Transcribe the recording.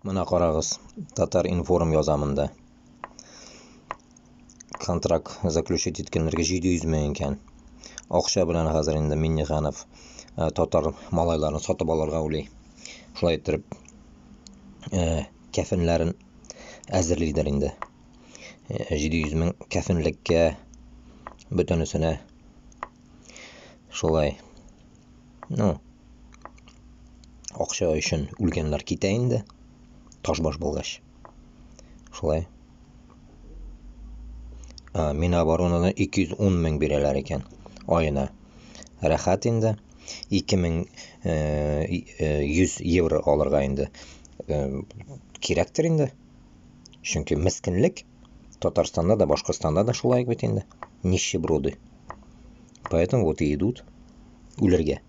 Мына ҡарағыҙ, Татар-информ яҙа бында. Контракт заключить иткәндәргә 700 мең икән. Аҡса менән хәҙер инде Миңнеханов татар малайларын һатып алырға уйлай. Шулай иттереп, кәфенләрен әҙерләйҙәр инде. 700 мең кәфенлеккә, бөтөнөһөнә шулай. Ну, аҡса өсөн үлгәндәр китә инде. Ташбаш булғас. Шулай. Миноборонадан 210 мең бирәләр икән айына. Рәхәт инде. 2100 евро алырға инде кәрәктер инде. Сөнки меҫкенлек Татарстанда да, Башҡортостанда да шулай бит инде. Нищеброды. Поэтому вот и идут үлергә.